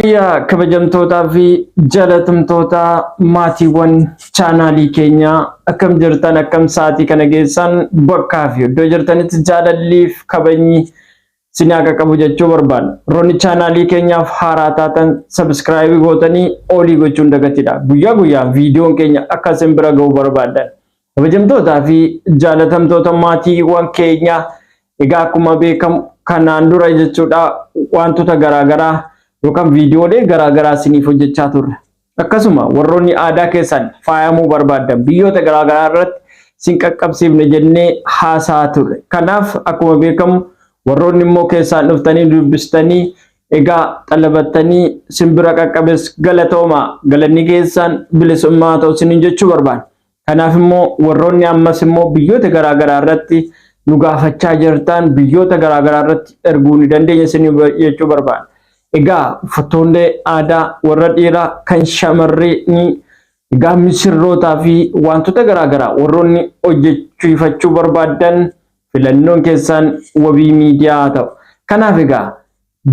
Yaa kabajamtootaa fi jaalatamtoota maatiiwwan chaanaalii keenyaa, akkam jirtan? Akkam sa'aatii kana geessan? Bakkaa fi iddoo jirtanitti jaalalliif kabajni isin haa qaqqabu jechuu barbaadna. Warroonni chaanaalii keenyaaf haaraa taatan subscribe gootanii all gochuun dagatidha. Guyyaa guyyaa viidiyoon keenya akka isin bira ga'uu barbaaddan. Kabajamtootaa fi jaalatamtoota maatiiwwan keenyaa, egaa akkuma beekamu kanaan dura jechuudha wantoota garaagaraa yookaan viidiyoolee garaagaraa isiniif hojjechaa turre. Akkasuma warroonni aadaa keessan faayamuu barbaaddan biyyoota garaagaraa irratti isin qaqqabsiifne jennee haasaa turre. Kanaaf akkuma beekamu warroonni immoo keessaan dhuftanii dubbistanii, egaa xalabattanii simbira qaqqabes, galatooma, galanni keessan bilisummaa ta'u isiniin jechuu barbaada. Kanaaf immoo warroonni ammas immoo biyyoota garaagaraa irratti nu gaafachaa jirtan, biyyoota garaagaraa irratti erguu ni dandeenya isin jechuu barbaada. Egaa uffattoonni aadaa warra dhiiraa, kan shamarranii, egaa misirrootaa fi wantoota garaagaraa warroonni hojjechiifachuu barbaaddan filannoon keessan Wabii Miidiyaa haa ta'u. Kanaaf egaa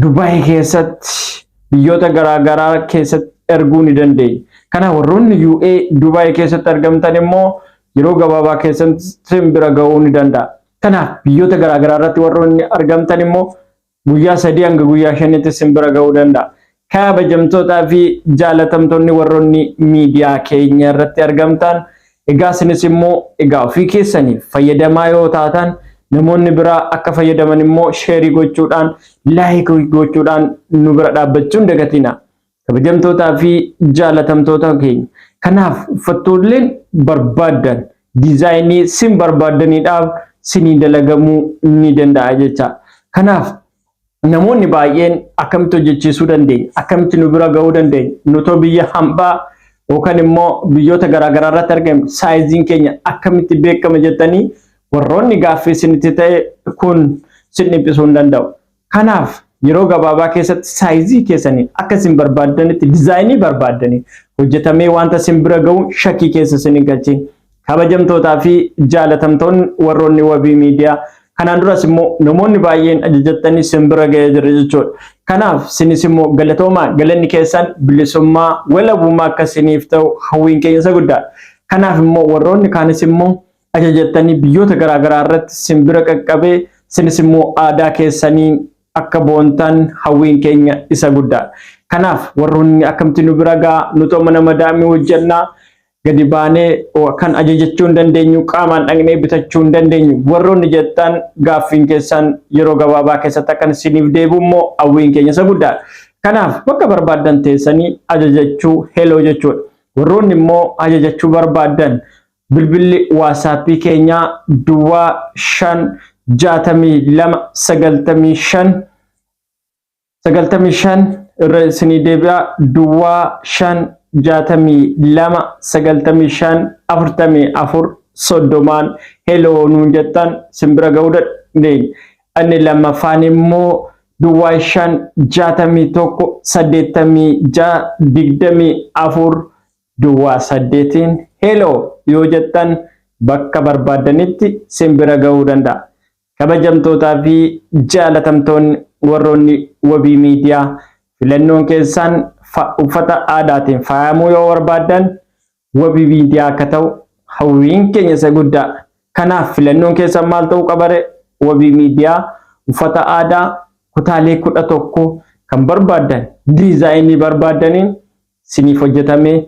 Dubaay keessatti, biyyoota garaagaraa keessatti erguu ni dandeenya. Kanaaf warroonni UAE, Dubaay keessatti argamtan immoo yeroo gabaabaa keessatti isin bira ga'uu ni danda'a. Kanaaf biyyoota garaagaraa irratti warroonni argamtan immoo guyyaa 3 hanga guyyaa 5tti isin bira ga'uu danda'a. Kabajamtootaa fi jaalatamtoonni warroonni miidiyaa keenya irratti argamtan, egaa isinis immoo egaa ofii keessaniif fayyadamaa yoo taatan, namoonni biraa akka fayyadaman immoo share gochuudhaan, like gochuudhaan nu bira dhaabbachuun dagatina. Kabajamtootaa fi jaalatamtoota keenya. Kanaaf uffattoolleen barbaaddan design sin barbaaddaniidhaaf sinii dalagamuu ni danda'a jecha. Kanaaf namoonni baay'een akkamitti hojjechiisuu dandeenya? Akkamitti nu bira ga'uu dandeenya? Nutoo biyya hambaa yookaan immoo biyyoota garaagaraa irratti argamu saayiziin keenya akkamitti beekama jettanii warroonni gaaffii isinitti ta'e kun sin dhiphisuu hin danda'u. Kanaaf yeroo gabaabaa keessatti saayizii keessanii akka isin barbaaddanitti design barbaaddanii hojjetamee wanta isin bira ga'u shakkii keessa isin hin galchin. Kabajamtootaa fi jaalatamtoonni warroonni Wabii Miidiyaa, kanaan duras immoo namoonni baay'een ajajattanii isin bira ga'ee jira jechuudha. Kanaaf isinis immoo galatoomaa, galanni keessan bilisummaa walabummaa akka isiniif ta'u hawwiin keenya isa guddaadha. Kanaaf immoo warroonni kaanis immoo ajajattanii biyyoota garaagaraa irratti isin bira qaqqabee isinis immoo aadaa keessanii akka boontan hawwiin keenya isa guddaadha. Kanaaf warroonni akkamitti nu bira ga'a, nuti mana madaamii hojjannaa, gadi baanee kan ajajachuu hin dandeenyu, qaamaan dhaqnee bitachuu hin dandeenyu warroonni jettan, gaaffiin keessan yeroo gabaabaa keessatti akkan isiniif deebi'u immoo hawwiin keenya isa guddaadha. Kanaaf bakka barbaaddan teessanii ajajachuu hello jechuudha. Warroonni immoo ajajachuu barbaaddan bilbilli WhatsApp keenyaa 05 62 95 95, irra isinii deebi'a, 05 62 95 44 30n hello nuun jettan simbira ga'uu dandeenya. Inni lammaffaan immoo 05 61 86 24 08n hello yoo jettan bakka barbaaddanitti simbira ga'uu danda'a. Kabajamtootaa fi jaalatamtoonni warroonni Wabii Miidiyaa, filannoon keessan uffata aadaatiin faayamuu yoo barbaaddan Wabii Miidiyaa akka ta'u hawwiin keenya isa guddaa. Kanaaf filannoon keessan maal ta'uu qabare? Wabii Miidiyaa uffata aadaa kutaalee 11 kan barbaaddan design barbaaddaniin siniif hojjetamee,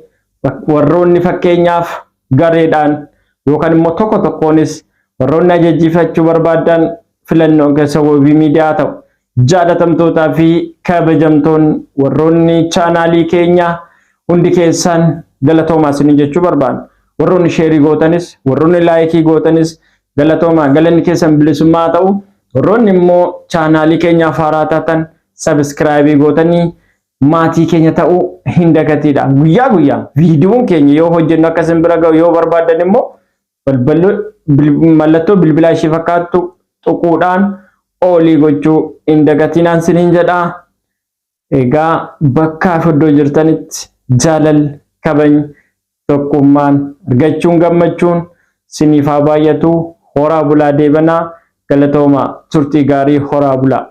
warroonni fakkeenyaaf gareedhaan yookaan immoo tokko tokkoonis warroonni ajajjifachuu barbaaddan filannoon keessa Wabii Miidiyaa ta'u. Jaalatamtootaa fi kabajamtoonni warroonni chaanaalii keenya hundi keessan galatoomaa isinii jechuu barbaanna. Warroonni share gootanis, warroonni like gootanis galatoomaa, galanni keessan bilisummaa ta'u. Warroonni immoo chaanaalii keenyaaf haaraa taatan subscribe gootanii maatii keenya ta'uu hin dagatiidha. Guyyaa guyyaa viidiyoon keenya yoo hojjennu akka isin bira ga'u yoo barbaaddan immoo mallattoo bilbilaa ishee fakkaattu tuquudhaan all gochuu hin dagatinaan siniin jedhaa. Egaa bakkaa fi iddoo jirtanitti jaalalli, kabajni, tokkummaan, argachuun, gammachuun siniif haa baay'atu. Horaa bulaa deebanaa, galatoomaa, turtii gaarii, horaa bulaa.